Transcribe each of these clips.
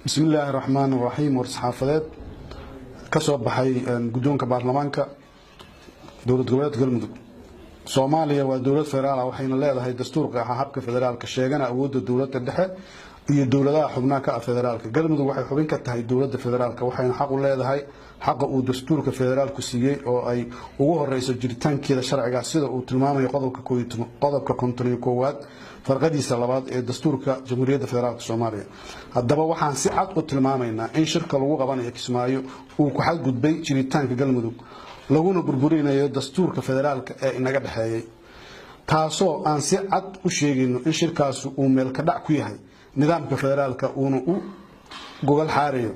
Bismi illaahi raxmaan raxiim. War-saxaafadeed ka soo baxay guddoonka baarlamaanka dowlad goboleedka Galmudug. Soomaaliya waa dowlad federaal ah, waxayna leedahay dastuur qeexa habka federaalka, sheegana awoodda dowladda dhexe iyo dowladaha xubnaha ka ah federaalka. Galmudug waxay xubin ka tahay dowladda federaalka, waxayna xaq u leedahay xaqa uu dastuurka federaalku siiyey, oo ay ugu horeyso jiritaankeeda sharciga, sida uu tilmaamayo qodobka 51aad farqadiisa labaad ee dastuurka Jamhuuriyadda Federaalka Soomaaliya. Haddaba, waxaan si cad u tilmaamaynaa in shirka lagu qabanayo Kismaayo uu ku xadgudbay jiritaanka Galmudug, laguna burburinayo dastuurka federaalka ee inaga dhexeeyey, taasoo aan si cad u sheegayno in shirkaasi uu meelka dhac ku yahay nidaamka federaalka, uuna u gogol xaarayo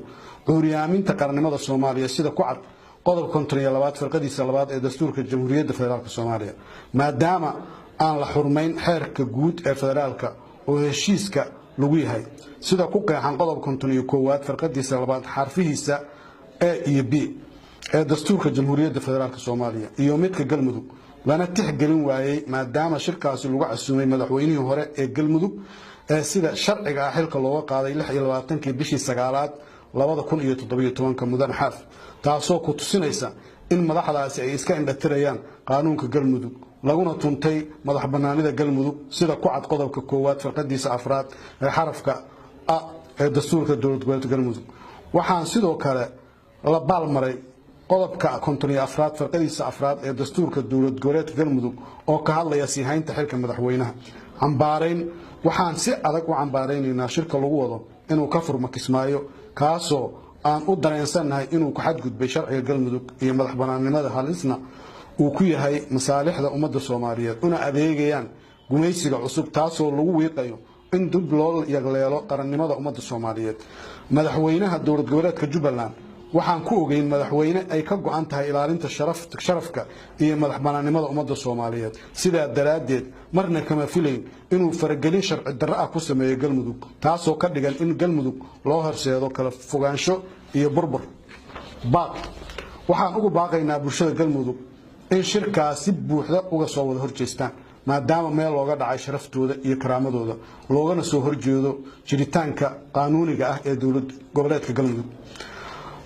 cuuryaaminta qarannimada Soomaaliya, sida ku cad qodobka 52aad farqadiisa labaad ee dastuurka Jamhuuriyadda Federaalka Soomaaliya, maadaama aan la xurmayn xeerka guud ee federaalka oo heshiiska lagu yahay, sida ku qeexan qodobka 51aad farqadiisa labaad xarfihiisa A iyo B ee dastuurka Jamhuuriyadda Federaalka Soomaaliya iyo midka Galmudug, lana tixgelin waayey, maadaama shirkaasi lagu casuumay madaxweynihii hore ee Galmudug ee sida sharciga ah xilka looga qaaday 26-kii bishii sagaalaad 2017-ka, Mudan Xaaf, taasoo ku tusinaysa in madaxdaasi ay iska indhatirayaan qaanuunka Galmudug, laguna tuntay madax banaanida Galmudug, sida ku cad qodobka koowaad farqadiisa afraad ee xarafka A ee dastuurka dowlad goboleedka Galmudug. Waxaan sidoo kale la baalmaray qodobka 54aad farqadiisa afraad ee dastuurka dowlad goboleedka Galmudug oo ka hadlaya sii haynta xilka madaxweynaha. Cambaarayn. Waxaan si adag u cambaaraynaynaa shirka lagu wado inuu ka furmo Kismaayo, kaasoo aan u dareensannahay inuu ku xadgudbay sharciga Galmudug iyo madax banaannimada, halisna uu ku yahay masaalixda ummadda Soomaaliyeed, una adeegayaan gumaysiga cusub, taasoo lagu wiiqayo in dib loo yagleelo qarannimada ummadda Soomaaliyeed. Madaxweynaha dowlad goboleedka Jubbaland waxaan ku ogeyn madaxweyne ay ka go-an tahay ilaalinta sharafka iyo madax banaannimada ummadda Soomaaliyeed. Sidaa daraaddeed, marna kama filayn inuu faragelin sharci darro ah ku sameeyo Galmudug, taasoo ka dhigan in Galmudug loo horseedo kala fogaansho iyo burbur. Baaq. Waxaan ugu baaqaynaa bulshada Galmudug in shirkaas si buuxda uga soo wada horjeestaan, maadaama meel looga dhacay sharaftooda iyo karaamadooda, loogana soo horjeedo jiritaanka qaanuuniga ah ee dowlad goboleedka Galmudug.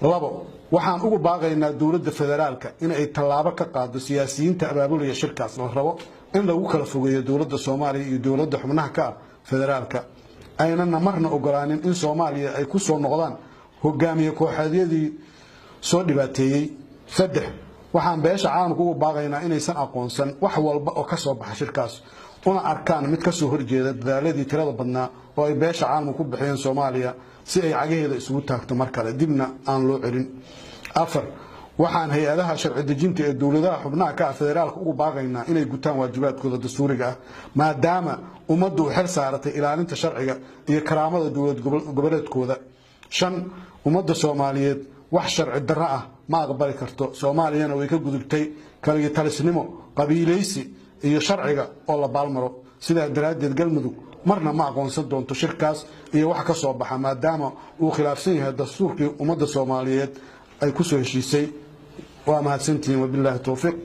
Labo, waxaan ugu baaqaynaa dowladda federaalka in ay tallaabo ka qaado siyaasiyiinta abaabulaya shirkaas la rabo in lagu kala fogeeyo dowladda Soomaaliya iyo dowladda xubnaha ka ah federaalka, aynana marna ogolaanin in Soomaaliya ay ku soo noqdaan hogaamiye kooxeedyadii soo dhibaateeyey. Saddex, waxaan beesha caalamka ugu baaqaynaa inaysan aqoonsan wax walba oo ka soo baxa shirkaas, una arkaan mid ka soo horjeeda dadaaladii tirada badnaa oo ay beesha caalamka ku bixiyeen Soomaaliya si ay cagaheeda isugu taagto mar kale, dibna aan loo celin. Afar, waxaan hay-adaha sharci dejinta ee dowladaha xubnaha ka ah federaalka ugu baaqaynaa inay gutaan waajibaadkooda dastuuriga ah, maadaama ummaddu u xil saaratay ilaalinta sharciga iyo karaamada dowlad goboleedkooda. Shan, ummadda Soomaaliyeed wax sharci darro ah ma aqbali karto. Soomaaliyana way ka gudubtay kaligi talisnimo, qabiilaysi iyo sharciga oo la baalmaro. Sidaa daraaddeed, Galmudug marna ma aqoonsan doonto shirkaas iyo wax ka soo baxa, maadaama uu khilaafsan yahay dastuurkii ummadda Soomaaliyeed ay ku soo heshiisay. Waa mahadsantihiin. Wabilaahi towfiiq.